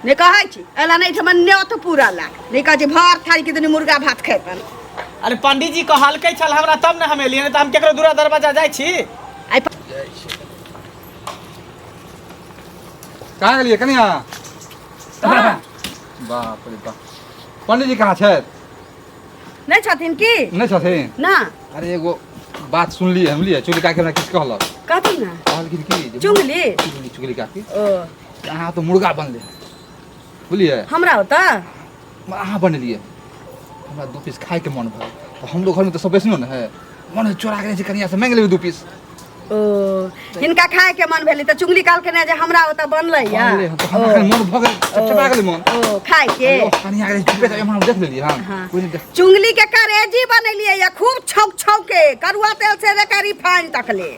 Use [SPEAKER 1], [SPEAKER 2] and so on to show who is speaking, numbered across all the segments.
[SPEAKER 1] नहि कहै छी एला नहि एहिठमा न्योत पूरा ला नहि कहै छी भर थारी के दुनू मुर्गा भात खेतन।
[SPEAKER 2] अरे पंडीजी कहलकै छल हमरा तब ने हम एलियै, नहि तऽ हम केकरो दूरा दरवाजा जाइ छी।
[SPEAKER 1] आइ
[SPEAKER 3] कहाँ गेलियै कनिया? बाप रे बाप, पंडीजी कहाँ छथि?
[SPEAKER 1] नहि छथिन की?
[SPEAKER 3] नहि छथिन
[SPEAKER 1] ना।
[SPEAKER 3] अरे एगो बात सुनलियै हम, लिए चुगली काकी हमरा किछु कहलक।
[SPEAKER 1] कथी ना?
[SPEAKER 3] कहलखिन की जे
[SPEAKER 1] चुगली?
[SPEAKER 3] चुगली, चुगली काकी।
[SPEAKER 1] ओ
[SPEAKER 3] अहाँ तऽ मुर्गा बनलै, बुझलियै?
[SPEAKER 1] हमरा ओतऽ
[SPEAKER 3] अहाँ बनेलियै, हमरा 2 पीस खायके मन भेल, तऽ हमरो घरमे तऽ सब वैष्णो ने है, मन है चोरा के कनिया से मांगि लेबै 2 पीस।
[SPEAKER 1] ओ हिनका खाय के मन भेलै तऽ चुगली कहलखिन जे हमरा ओतऽ बनलै या।
[SPEAKER 3] बनलै हँ, तऽ हमरा एखन मन भऽ गेल, चपचपा गेलै मन।
[SPEAKER 1] ओ खाय के।
[SPEAKER 3] ओ, कनिया के चुपे चापे हम देख लेलियै हँ।
[SPEAKER 1] हाँ।
[SPEAKER 3] कोइ नहि देख।
[SPEAKER 1] चुगली के करेजी बनेलियै या खूब छौक छौक के करुआ तेल से लेकर रिफाइन तक ले,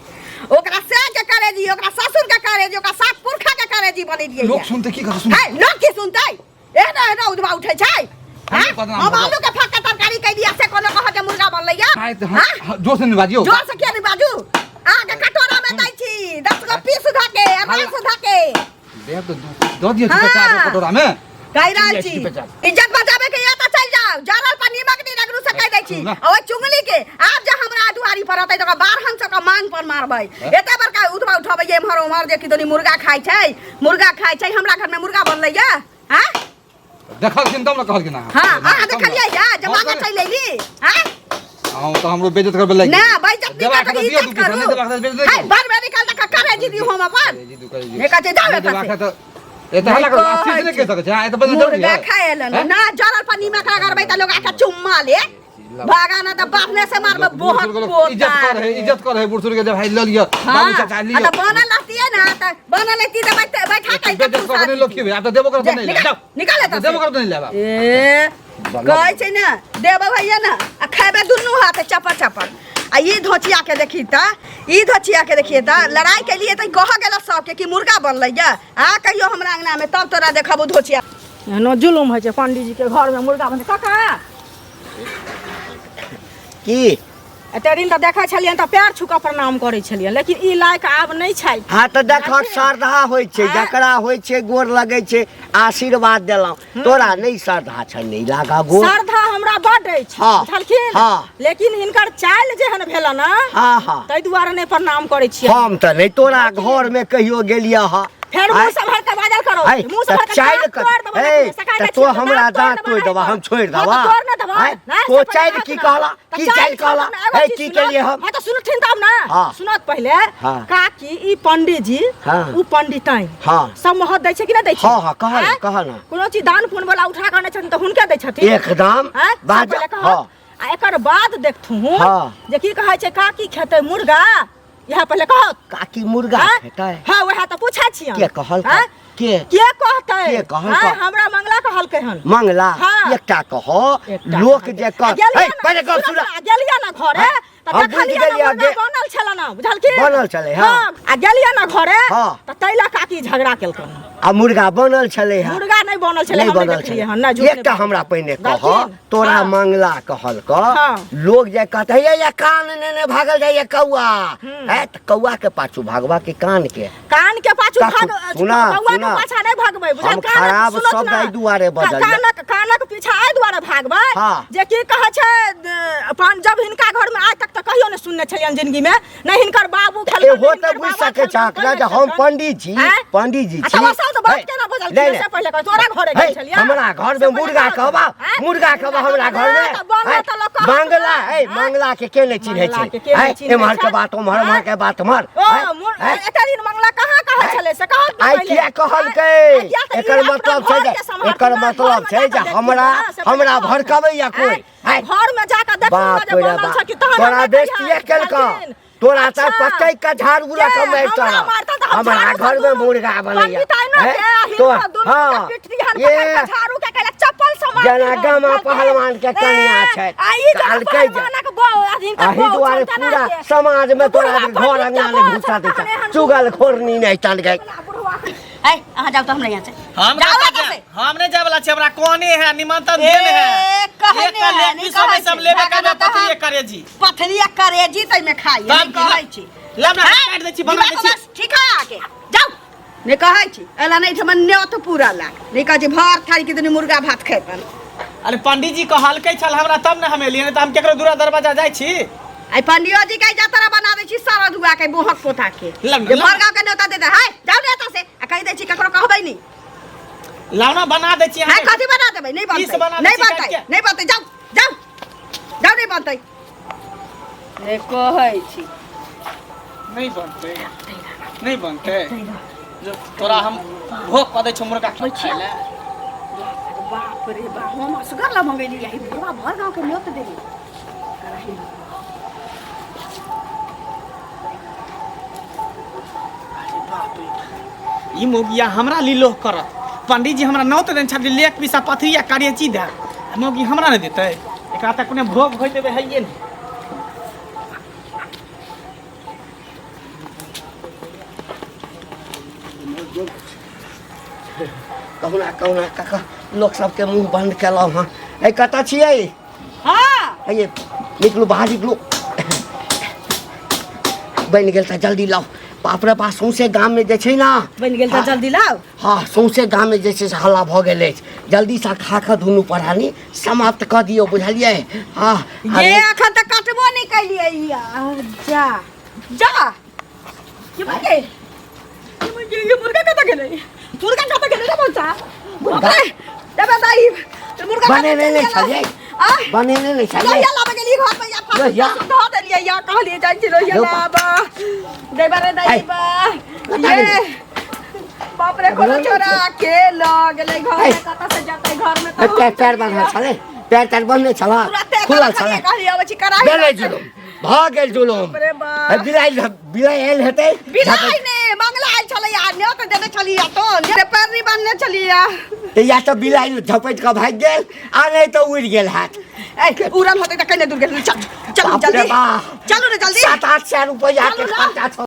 [SPEAKER 1] ओकरा से के करेजी, ओकरा ससुर के करेजी, ओकरा सात पुरखा के करेजी बनेलियै।
[SPEAKER 3] लोक सुनते की कहतै? सुन
[SPEAKER 1] है, लोक की सुनतै? एना एना उधवा उठै छै। हाँ?
[SPEAKER 3] बदनाम
[SPEAKER 1] हम
[SPEAKER 3] भऽ
[SPEAKER 1] आलू के फक्का तरकारी कह दिया से कोनो कह के मुर्गा बनलै या।
[SPEAKER 3] आइ तऽ
[SPEAKER 1] हाँ?
[SPEAKER 3] हाँ, जोर से नहीं बाजियौ।
[SPEAKER 1] जोर से किया नहीं बाजू? अहाँ के कटोरा में दै छी 10 गो पीस धऽ के रस धऽ के।
[SPEAKER 3] देब तऽ 2 पीस दऽ दियौ
[SPEAKER 1] हाँ।
[SPEAKER 3] चुपे चाप कटोरा में।
[SPEAKER 1] कहि रहल छी
[SPEAKER 3] चुपे चाप।
[SPEAKER 1] इज्जत बचाबे के या तऽ चलि जाउ, जरल पर नीमक दी रगड़ू से कहि दै छी।
[SPEAKER 3] सुन ना।
[SPEAKER 1] आ ओहि चुंगली के आब जे हमरा दुआरी पर अतै तऽ ओकरा बारहन सौ के मांग पर मारबै। एते बड़का उधवा उठबै एम्हर ओम्हर जे कि दोनी मुर्गा खाइ छै, मुर्गा खाइ छै, हमरा घर में मुर्गा बनलै या। हाँ?
[SPEAKER 3] देखलखिन तब ने कहलखिन अहाँ।
[SPEAKER 1] हाँ, अहाँ
[SPEAKER 3] तब ने।
[SPEAKER 1] देखलियै या जे
[SPEAKER 3] हम
[SPEAKER 1] मांगे
[SPEAKER 3] तऽ-
[SPEAKER 1] चलि अयली? हाँ?
[SPEAKER 3] अहाँ तऽ हमरो बेइज्जत करबै लागि।
[SPEAKER 1] ना, बेइज्जत नहि
[SPEAKER 3] देबाक
[SPEAKER 1] करबै,
[SPEAKER 3] तऽ दियौ
[SPEAKER 1] इज्जत
[SPEAKER 3] 2 पीस,
[SPEAKER 1] करू।
[SPEAKER 3] नहि देबाक तऽ बेइज्जत नहि
[SPEAKER 1] है,
[SPEAKER 3] करू।
[SPEAKER 1] बड़ बेरी काल तक करे जी दियौ हम अपन।
[SPEAKER 3] करेजी दू, करेजी।
[SPEAKER 1] नहि कहै छै, जाउ
[SPEAKER 3] नहि
[SPEAKER 1] एतऽ
[SPEAKER 3] देबाक
[SPEAKER 1] से।
[SPEAKER 3] तऽ एतऽ हल्ला करू,
[SPEAKER 1] नहि
[SPEAKER 3] आशीष नहि कहि सकै छै, अहाँ एतऽ बदल जरूरी
[SPEAKER 1] मुर्गा
[SPEAKER 3] है।
[SPEAKER 1] खाय लए
[SPEAKER 3] हैं?
[SPEAKER 1] ना, जरल पर नीमक रगड़बै तऽ लोक आके चुम्मा ले। भागा ना तऽ बापने से मारबै,
[SPEAKER 3] लोक बूढ़
[SPEAKER 1] बोहत
[SPEAKER 3] सूढ़ के लोक
[SPEAKER 1] पोता
[SPEAKER 3] इज्जत कर है,
[SPEAKER 1] रे।
[SPEAKER 3] इज्जत कर है बूढ़ सूढ़ के, जे भाई लऽ लिअ,
[SPEAKER 1] हाँ,
[SPEAKER 3] बाबू चाचा
[SPEAKER 1] आ
[SPEAKER 3] लिअ।
[SPEAKER 1] तऽ बनल रहतियै ना, तऽ बनल रहतियै तऽ बैठा के
[SPEAKER 3] बेइज्जत कऽ के नहि लोक खेबै, आब तऽ देबो करत
[SPEAKER 1] जे,
[SPEAKER 3] नहि लेब,
[SPEAKER 1] निकाल,
[SPEAKER 3] जाउ।
[SPEAKER 1] निकाल एतऽ से।
[SPEAKER 3] देबो करत नहि लेब आब।
[SPEAKER 1] ए,
[SPEAKER 3] बला
[SPEAKER 1] कहै छै ने देबो भैया ने आ खेबै दुनू हाथ चपर चपर। आ ई धोचिया के देखी तऽ, ई धोचिया के देखिए तऽ लड़ाई के लिए तऽ कह गेल सबके कि मुर्गा बनलै या, आ कहियो हमरा अंगना में तब तोरा देखबो धोचिया।
[SPEAKER 4] एहनो जुलुम होइ छै पंडीजी के घर में मुर्गा बनतै। काका
[SPEAKER 5] की
[SPEAKER 4] एते दिन तऽ देखै छलियनि तऽ पैर छू कऽ प्रणाम करै छलियनि, लेकिन ई लायक आब नहि छै।
[SPEAKER 5] हाँ तऽ देखक श्रद्धा होइ छै,
[SPEAKER 4] आँय?
[SPEAKER 5] जकरा होइ छै गोर लगै छै, आशीर्वाद देलहुँ। तोरा नहि श्रद्धा छै, नहि लागा गोर।
[SPEAKER 4] श्रद्धा हमरा बड अछि,
[SPEAKER 5] हाँ,
[SPEAKER 4] बुझलखिन?
[SPEAKER 5] हाँ।
[SPEAKER 4] लेकिन हिनकर चालि जेहन भेलन हँ,
[SPEAKER 5] हाँ, हाँ।
[SPEAKER 4] ताहि दुआरे नहि प्रणाम करै छियै।
[SPEAKER 5] हम तऽ नहि तोरा घर में कहियो गेलियै हँ।
[SPEAKER 4] फेर मुँह
[SPEAKER 5] आँय?
[SPEAKER 4] सम्हार के बाजल करो।
[SPEAKER 5] आँय,
[SPEAKER 4] मुँह
[SPEAKER 5] तऽ
[SPEAKER 4] सम्हार के
[SPEAKER 5] चालि
[SPEAKER 4] दाँत
[SPEAKER 5] कत-
[SPEAKER 4] तोड़ देबो,
[SPEAKER 5] ए,
[SPEAKER 4] देखियौ, सकाय
[SPEAKER 5] तऽ
[SPEAKER 4] जाइ
[SPEAKER 5] तो
[SPEAKER 4] छियै,
[SPEAKER 5] हमरा
[SPEAKER 4] दाँत
[SPEAKER 5] दाँत
[SPEAKER 4] तोड़
[SPEAKER 5] तोड़ि
[SPEAKER 4] देबो,
[SPEAKER 5] देबा, हम छोड़ि
[SPEAKER 4] हाँ,
[SPEAKER 5] देबा।
[SPEAKER 4] तऽ तोड़ ने देबा।
[SPEAKER 5] आँय,
[SPEAKER 4] नहि,
[SPEAKER 5] तो
[SPEAKER 4] से पहिले
[SPEAKER 5] चालि
[SPEAKER 4] बात
[SPEAKER 5] की
[SPEAKER 4] ना।
[SPEAKER 5] कहला?
[SPEAKER 4] तऽ
[SPEAKER 5] की
[SPEAKER 4] चालि
[SPEAKER 5] चालि कहला?
[SPEAKER 4] सुनू ने, एगो
[SPEAKER 5] ए,
[SPEAKER 4] चीज
[SPEAKER 5] की
[SPEAKER 4] सुनत।
[SPEAKER 5] केलियै हम?
[SPEAKER 4] हाँ, तऽ सुनथिन तब ने।
[SPEAKER 5] हाँ।
[SPEAKER 4] सुनत पहिले।
[SPEAKER 5] हाँ।
[SPEAKER 4] काकी, ई पंडीजी,
[SPEAKER 5] हाँ।
[SPEAKER 4] उ पंडिताइन।
[SPEAKER 5] हाँ।
[SPEAKER 4] सब महत दै छै कि नहि दै छै?
[SPEAKER 5] हाँ, हाँ, कहऽ ने,
[SPEAKER 4] आँय?
[SPEAKER 5] कहऽ ने।
[SPEAKER 4] कोनो चीज दान पुण्य वाला उठा कऽ आनै छथिन तऽ हुनके दै छथिन।
[SPEAKER 5] एकदम।
[SPEAKER 4] आँय? सब
[SPEAKER 5] बाज-
[SPEAKER 4] पहिले कहत।
[SPEAKER 5] हाँ।
[SPEAKER 4] आ एकर बाद देखथुन
[SPEAKER 5] हाँ।
[SPEAKER 4] जे की कहै छै, काकी खेतै मुर्गा, इएह पहिले कहत।
[SPEAKER 5] काकी मुर्गा
[SPEAKER 4] आँय?
[SPEAKER 5] खेतै?
[SPEAKER 4] हाँ, वएह तऽ पूछै छियनि।
[SPEAKER 5] के कहलकै?
[SPEAKER 4] आँय?
[SPEAKER 5] के?
[SPEAKER 4] के कहतै?
[SPEAKER 5] के कहलकै?
[SPEAKER 4] आँय, हमरा मंगला कहलकै हन।
[SPEAKER 5] मंगला?
[SPEAKER 4] हाँ।
[SPEAKER 5] एकटा कह,
[SPEAKER 4] एकटा
[SPEAKER 5] लोक
[SPEAKER 4] कहलकै।
[SPEAKER 5] जे कह-
[SPEAKER 4] आ गेलियै
[SPEAKER 5] हे,
[SPEAKER 4] ने,
[SPEAKER 5] पहिले गप
[SPEAKER 4] सुनऽ
[SPEAKER 5] सुनऽ।
[SPEAKER 4] ने, आ गेलियै ने घरे,
[SPEAKER 5] हाँ,
[SPEAKER 4] तऽ
[SPEAKER 5] हम बुझि
[SPEAKER 4] देखलियै ने
[SPEAKER 5] गेलियै,
[SPEAKER 4] मुर्गा
[SPEAKER 5] गे-
[SPEAKER 4] बनल छलै ने, बुझलखिन?
[SPEAKER 5] बनल छलै, हाँ।
[SPEAKER 4] हाँ, आ गेलियै ने घरे,
[SPEAKER 5] हाँ।
[SPEAKER 4] तऽ ताहि लए काकी झगड़ा केलकन।
[SPEAKER 5] आ मुर्गा बनल छलै हँ?
[SPEAKER 4] मुर्गा नहि बनल छलै,
[SPEAKER 5] नहि
[SPEAKER 4] हम नहि
[SPEAKER 5] बनल
[SPEAKER 4] देखलियै
[SPEAKER 5] छलै।
[SPEAKER 4] हन, नहि, झूठ नहि
[SPEAKER 5] एकटा
[SPEAKER 4] बाजू।
[SPEAKER 5] हमरा पहिने कह,
[SPEAKER 4] बुझलखिन?
[SPEAKER 5] तोरा
[SPEAKER 4] हाँ।
[SPEAKER 5] मंगला कहलक,
[SPEAKER 4] हाँ।
[SPEAKER 5] लोग जे कहते हे ये कान नेने भागल जाइए कौआ, है तऽ कौआ के पाछू भागवा के कान के?
[SPEAKER 4] कान के पाछू
[SPEAKER 5] काकू,
[SPEAKER 4] भाग,
[SPEAKER 5] सुना,
[SPEAKER 4] कौआ के
[SPEAKER 5] सुना।
[SPEAKER 4] पाछा नहि भागबै, बुझल?
[SPEAKER 5] हम
[SPEAKER 4] कानक
[SPEAKER 5] खराब
[SPEAKER 4] सुनत
[SPEAKER 5] शब्द
[SPEAKER 4] ना।
[SPEAKER 5] एहि दुआरे बजलियै।
[SPEAKER 4] कानक पीछा एहि दुआरे भागबै
[SPEAKER 5] हाँ।
[SPEAKER 4] जे की कहै छै, अपन जब हिनका घर में आइ तक तऽ कहियो नहि सुनने छलियनि जिंदगी में, नहि हिनकर बाबू खेलकनि,
[SPEAKER 5] एहो
[SPEAKER 4] नहि
[SPEAKER 5] तऽ
[SPEAKER 4] हिनकर
[SPEAKER 5] बुझि
[SPEAKER 4] बाबा
[SPEAKER 5] सकै छहक
[SPEAKER 4] खेलकनि,
[SPEAKER 5] ने जे
[SPEAKER 4] कोइ
[SPEAKER 5] हम
[SPEAKER 4] नहि
[SPEAKER 5] पंडित छी,
[SPEAKER 4] आँय?
[SPEAKER 5] पंडित जी
[SPEAKER 4] आ
[SPEAKER 5] छी।
[SPEAKER 4] तऽ ओ सब तऽ बात
[SPEAKER 5] हे,
[SPEAKER 4] केना बजलखिन
[SPEAKER 5] नहि,
[SPEAKER 4] से पहिले कह, तोरा घरे गेल
[SPEAKER 5] हे,
[SPEAKER 4] छलियै?
[SPEAKER 5] हमरा घर में
[SPEAKER 4] से पहिले
[SPEAKER 5] मुर्गा
[SPEAKER 4] कह।
[SPEAKER 5] कहबा,
[SPEAKER 4] आँय?
[SPEAKER 5] मुर्गा कहबा हमरा घर में?
[SPEAKER 4] तऽ बनल
[SPEAKER 5] आँय?
[SPEAKER 4] तऽ लोक कहत
[SPEAKER 5] मंगला,
[SPEAKER 4] ने।
[SPEAKER 5] हे,
[SPEAKER 4] आँय?
[SPEAKER 5] मंगला के के नहि चिन्है
[SPEAKER 4] मंगला
[SPEAKER 5] छै?
[SPEAKER 4] के के नहि
[SPEAKER 5] आँय?
[SPEAKER 4] चिन्है
[SPEAKER 5] एम्हर के
[SPEAKER 4] छै?
[SPEAKER 5] बात ओम्हर,
[SPEAKER 4] आँय?
[SPEAKER 5] ओम्हर के बात एम्हर।
[SPEAKER 4] ओ,
[SPEAKER 5] आँय? आँय?
[SPEAKER 4] एते दिन मंगला कहाँ कहै छलै से कहत ने
[SPEAKER 5] आइ
[SPEAKER 4] पहिले।
[SPEAKER 5] किया कहलकै?
[SPEAKER 4] आँय? किया तऽ ई
[SPEAKER 5] एकर
[SPEAKER 4] अपना
[SPEAKER 5] मतलब छै
[SPEAKER 4] घर
[SPEAKER 5] जे
[SPEAKER 4] के सम्हारथिन
[SPEAKER 5] एकर
[SPEAKER 4] ने,
[SPEAKER 5] मतलब
[SPEAKER 4] घरमे
[SPEAKER 5] छै जे
[SPEAKER 4] जाकऽ देखथिन
[SPEAKER 5] हमरा
[SPEAKER 4] ने, से पहिले
[SPEAKER 5] हमरा
[SPEAKER 4] कहत।
[SPEAKER 5] भड़कबैया कोइ।
[SPEAKER 4] आँय?
[SPEAKER 5] आँय?
[SPEAKER 4] घर में जाकऽ देखथिन
[SPEAKER 5] बाप
[SPEAKER 4] ने जे
[SPEAKER 5] रे
[SPEAKER 4] बनल
[SPEAKER 5] बाप,
[SPEAKER 4] छै कि तहन
[SPEAKER 5] तोरा
[SPEAKER 4] हमरा
[SPEAKER 5] बेइज्जतिये
[SPEAKER 4] कहिया
[SPEAKER 5] केलकौ।
[SPEAKER 4] बुझलखिन?
[SPEAKER 5] तोरा तऽ
[SPEAKER 4] अच्छा।
[SPEAKER 5] पटकि कऽ झाड़ू लऽ कऽ
[SPEAKER 4] के?
[SPEAKER 5] मारि
[SPEAKER 4] हमरा
[SPEAKER 5] तोरा।
[SPEAKER 4] मारता तऽ हम
[SPEAKER 5] हमरा
[SPEAKER 4] झाड़ू
[SPEAKER 5] घर में
[SPEAKER 4] दुनू
[SPEAKER 5] मुर्गा बनैया।
[SPEAKER 4] पंडिताइन
[SPEAKER 5] हैं?
[SPEAKER 4] के, आ हिनका
[SPEAKER 5] तो-
[SPEAKER 4] दुनू के
[SPEAKER 5] हाँ।
[SPEAKER 4] पिटतिहन
[SPEAKER 5] ये
[SPEAKER 4] पकड़ि कऽ झाड़ू के कहलक चप्पल से मारतिहन।
[SPEAKER 5] जेना गामा
[SPEAKER 4] बुझलखिन?
[SPEAKER 5] पहलवान के कनिया
[SPEAKER 4] ए,
[SPEAKER 5] छै।
[SPEAKER 4] आ ई जेना
[SPEAKER 5] कहलकै जे-
[SPEAKER 4] पहलवानक बौ, आ हिनकर
[SPEAKER 5] अही
[SPEAKER 4] बौ
[SPEAKER 5] दुआरे
[SPEAKER 4] छनि तेना
[SPEAKER 5] पूरा
[SPEAKER 4] के।
[SPEAKER 5] समाज में तोरा
[SPEAKER 4] बुढ़वा
[SPEAKER 5] घर
[SPEAKER 4] पंडित के
[SPEAKER 5] अंगना
[SPEAKER 4] बौ
[SPEAKER 5] नहि घुसा
[SPEAKER 4] छनि
[SPEAKER 5] दै
[SPEAKER 4] तहन
[SPEAKER 5] छै।
[SPEAKER 4] एहन
[SPEAKER 5] चुगल खोरनी नहि तन गई।
[SPEAKER 4] बुढ़वा
[SPEAKER 1] ए, अहाँ जाउ तऽ हमरा यहाँ से।
[SPEAKER 2] हम
[SPEAKER 1] जाउ
[SPEAKER 2] कतऽ
[SPEAKER 1] एतऽ
[SPEAKER 2] जायब?
[SPEAKER 1] से।
[SPEAKER 2] हम नहि जाय वाला छी, हमरा कोने है निमंत्रण देल है।
[SPEAKER 1] ए, कहने
[SPEAKER 2] एकटा
[SPEAKER 1] है,
[SPEAKER 2] लेग
[SPEAKER 1] नहि
[SPEAKER 2] पीस अबै
[SPEAKER 1] कहै
[SPEAKER 2] से हम
[SPEAKER 1] छै।
[SPEAKER 2] लेबे
[SPEAKER 1] भागा
[SPEAKER 2] करबै,
[SPEAKER 1] ना तऽ
[SPEAKER 2] पथरिये
[SPEAKER 1] हम-
[SPEAKER 2] करेजी।
[SPEAKER 1] पथरिया करेजी तैमे खाइ,
[SPEAKER 2] तब
[SPEAKER 1] नहि
[SPEAKER 2] की
[SPEAKER 1] कहै छी।
[SPEAKER 2] लब ना,
[SPEAKER 1] हैं?
[SPEAKER 2] काटि दै छी, बना दै
[SPEAKER 1] दिमाग
[SPEAKER 2] छी।
[SPEAKER 1] बस ठीक है अहाँके। जाउ। नहि कहै छी एला नहि ठमन न्योत पूरा ला नहि कहै छी भर थारी के दुनू मुर्गा भात खेतन।
[SPEAKER 2] अरे पंडीजी कहलकै छल हमरा तब ने हम एलियै, नहि तऽ हम केकरो दूरा दरवाजा जाइ छी?
[SPEAKER 1] आई पंडियो जी के जतरा बना दै छी सारा दुआ के बोहक पोता के
[SPEAKER 2] लग-
[SPEAKER 1] जे भर गाँव के न्योता दे दे हाय जाओ ने एतऽ से आ कहि दै छी ककरो कहबै नहीं।
[SPEAKER 2] लाउ ना बना दै छी
[SPEAKER 1] हाय
[SPEAKER 2] अहाँके।
[SPEAKER 1] कथी बना देबै? नहीं
[SPEAKER 2] की से
[SPEAKER 1] बनतै।
[SPEAKER 2] बना दै
[SPEAKER 1] नहीं
[SPEAKER 2] छी
[SPEAKER 1] बनतै।
[SPEAKER 2] काटि के?
[SPEAKER 1] नहीं बनतै, जाओ जाओ जाओ, नहीं बनतै, नहीं कहै छी।
[SPEAKER 2] नहीं बनतै, नहीं बनतै जो तोरा हम भोग कऽ दै छौ मुर्गा खाइ लए।
[SPEAKER 1] बाप रे बाप, हम असगर ला मंगेली आई बुढ़वा भर गाँव के न्योत देली कराही।
[SPEAKER 2] बाप रे, ई मौगिया हमरा लीलोह करत। पंडीजी हमरा नौत देने छल एक पीसा पथरी आ करेची दे, आ मौगी हमरा नहि देतै। एकरा तऽ कोनो भोग होइत देबै हैये नहि।
[SPEAKER 5] कहुना कहुना काका लोक सबके मुँह बंद केलहुँ हँ। ए कतऽ छियै?
[SPEAKER 1] हाँ
[SPEAKER 5] हे निकलू बाहर निकलू। बनि गेल तऽ जल्दी लाउ। बाप रे बाप, सौंसे गाममे जे छै ने
[SPEAKER 1] बनि गेल तऽ जल्दी लाउ।
[SPEAKER 5] हँ, सौंसे गाममे जे छै से हल्ला भऽ गेल अछि। जल्दीसँ खा कऽ दुनू प्राणी समाप्त कऽ दियौ, बुझलियै? हँ।
[SPEAKER 1] ये अखन तक कटबो नहि केलियै यार। जा जा, ये मुर्गे ये मुर्गे ये मुर्गा कतऽ गेलै? मुर्गा कतऽ गेलै रे बच्चा?
[SPEAKER 5] मुर्गा?
[SPEAKER 1] देबे दाई, मुर्गा कतऽ
[SPEAKER 5] बनेने नहि
[SPEAKER 1] चलि गेलै?
[SPEAKER 5] छलियै?
[SPEAKER 1] आ?
[SPEAKER 5] बनेने नहि छलियै?
[SPEAKER 1] लोहिया लाबे गेलियै घर पर या
[SPEAKER 5] लोहिया?
[SPEAKER 1] धऽ देलियै या कहलियै जाइ छी लोहिया
[SPEAKER 5] यौ
[SPEAKER 1] लाबऽ देबे रे दाई बा।
[SPEAKER 5] कतऽ
[SPEAKER 1] ये
[SPEAKER 5] गेलै?
[SPEAKER 1] बाप रे, कोनो
[SPEAKER 5] बनेने
[SPEAKER 1] चोरा के लऽ गेलै घर
[SPEAKER 5] ऐ।
[SPEAKER 1] में, कतऽ से जेतै घर में तऽ?
[SPEAKER 5] पैर पैर बान्हल छलै? पैर तार बन्हने छल?
[SPEAKER 1] तुरते
[SPEAKER 5] खुलल छलै?
[SPEAKER 1] कहलियै अबै छी कराही।
[SPEAKER 5] भेलै जुलुम, भऽ गेल जुलुम।
[SPEAKER 1] बाप रे बाप।
[SPEAKER 5] हे, बिलाइ बिलाइ आयल हेतै।
[SPEAKER 1] बिलाइ ने मंगला आयल छलै आ न्योत देने छलियै तो ने पैर नहीं बान्हने छलियै।
[SPEAKER 5] तऽ या तऽ बिलाइ झपटि कऽ भागि गेल आ नहि तऽ उड़ि गेल हैत।
[SPEAKER 1] ए उड़ल होतै तऽ कने दूर गेल। चल चलू
[SPEAKER 5] बाप रे
[SPEAKER 1] जल्दी
[SPEAKER 5] बाप।
[SPEAKER 1] चलू ने जल्दी।
[SPEAKER 5] 700-800 रुपैआ के
[SPEAKER 1] चलू ना।
[SPEAKER 5] खर्चा छल।